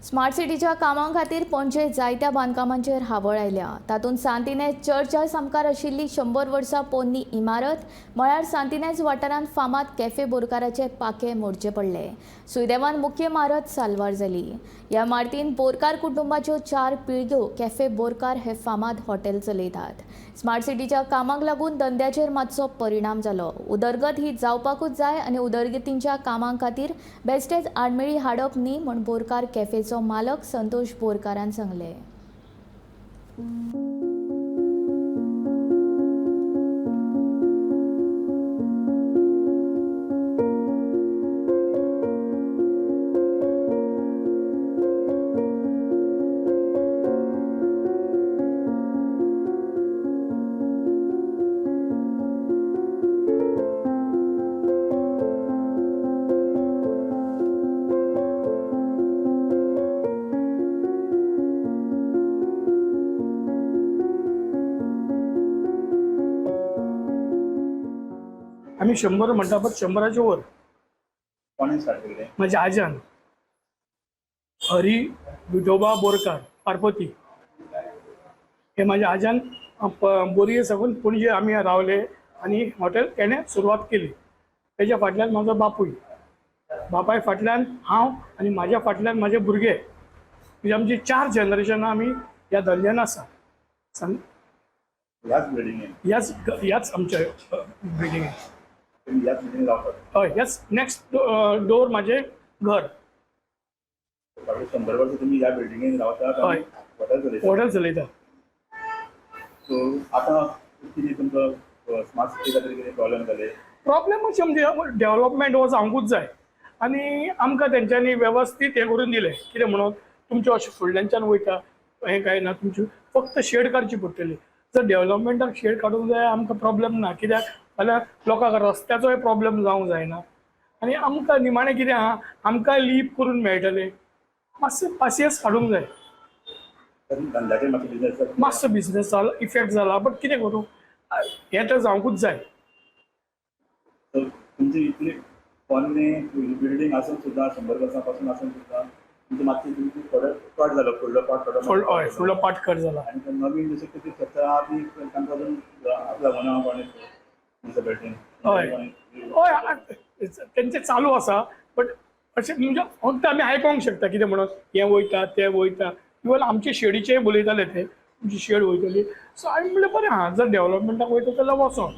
Smart सिटीच्या कामां खातीर पणजे जायत्या बांदकामांचेर हावळ आयल्या. तातूंत सांतिनेज चर्चा सामकार आशिल्ली 100 वर्सां पोन्नी इमारत म्हळ्यार सांतिनेज वाठारांत फामाद कॅफे बोरकाराचे पाखे मोडचे पडले. सुदैवान मुख्य इमारत साल्वार जाली. ह्या इमारतीन बोरकार कुटुंबाच्यो 4 पिळग्यो कॅफे बोरकार हे फामाद हॉटेल चलयतात. स्मार्ट सिटीच्या कामाक लागून धंद्याचेर मातसो परिणाम जालो. उदरगत ही जावपाकूच जाय आनी उदरगतींच्या कामां खातीर बेस्टेच आडमेळी हाडप न्ही म्हूण बोरकार कॅफेचो मालक संतोष बोरकारान सांगलें. आमी 100 म्हणटा पण 100च्या वर. कोणें स्टार्ट केलें? माझ्या आज्यान हरी विठोबा बोरकार पार्वती हे माझ्या आज्यान बोरये साकून पणजे आमी रावले आनी हॉटेल तेणें सुरवात केली. तेच्या फाटल्यान म्हाजो बापूय, बापाय फाटल्यान हांव आनी म्हाज्या फाटल्यान म्हाजे भुरगे, म्हणजे आमची 4 जनरेशनां आमी ह्या धंद्यान आसा. सांग. ह्याच बिल्डिंगेन? ह्याच ह्याच आमच्या बिल्डिंगेन. तुमी ह्याच बिल्डिंगेन रावतात? हय, ह्याच नेक्स्ट डोर म्हाजें घर. फाटले 100 वर्सां तुमी ह्या बिल्डिंगेन रावतात आनी हय. हॉटेल चलयतात? हॉटेल चलयता. सो आतां कितें तुमकां स्मार्ट सिटी खातीर कितें प्रॉब्लेम जाले? प्रॉब्लेम अशें म्हणजे डेव्हलपमेंट हो जावंकूच जाय आनी आमकां तेंच्यांनी वेवस्थीत हें करून दिलें. कितें म्हणून तुमचें अशें फुडल्यानच्यान वयता हें कांय ना, तुमची फक्त शेड काडची पडटली. जर डेव्हलपमेंटाक शेड काडूंक जाय आमकां प्रॉब्लेम ना, कित्याक जाल्यार लोकांक रस्त्याचोय प्रॉब्लेम जावंक जायना आनी आमकां निमाणें कितें आहा, आमकां लीप करून मेळटलें. मातशें पासियेंस काडूंक जाय. तर धंद्याचेर मातसो बिजनेस मातसो बिजनेस जाला, इफेक्ट जाला, बट कितें करूं, हें तर जावंकूच जाय. सो तुमची इतली पोन्ने बिल्डींग आसून सुद्दां, 100 वर्सां पासून आसून सुद्दां तुमची मातशी तुमची थोडो कट जालो, फुडलो पार्ट थोडो. हय, फुडलो पार्ट कट जाला. आनी ते नवीन जशें कितें चर्चा आहा ती तांकां अजून हात लागूना कोणें बिल्डींग? हय हय, तेंचें चालू आसा, बट अशें म्हणजे फक्त आमी आयकोंक शकता कितें म्हणून हें वयता तें वयता. इवन आमचे शेडीचेय उलयताले ते, तुमची शेड वयतली. सो हांवें म्हणलें बरें आहा, जर डेव्हलपमेंटाक वयता जाल्यार वचोन.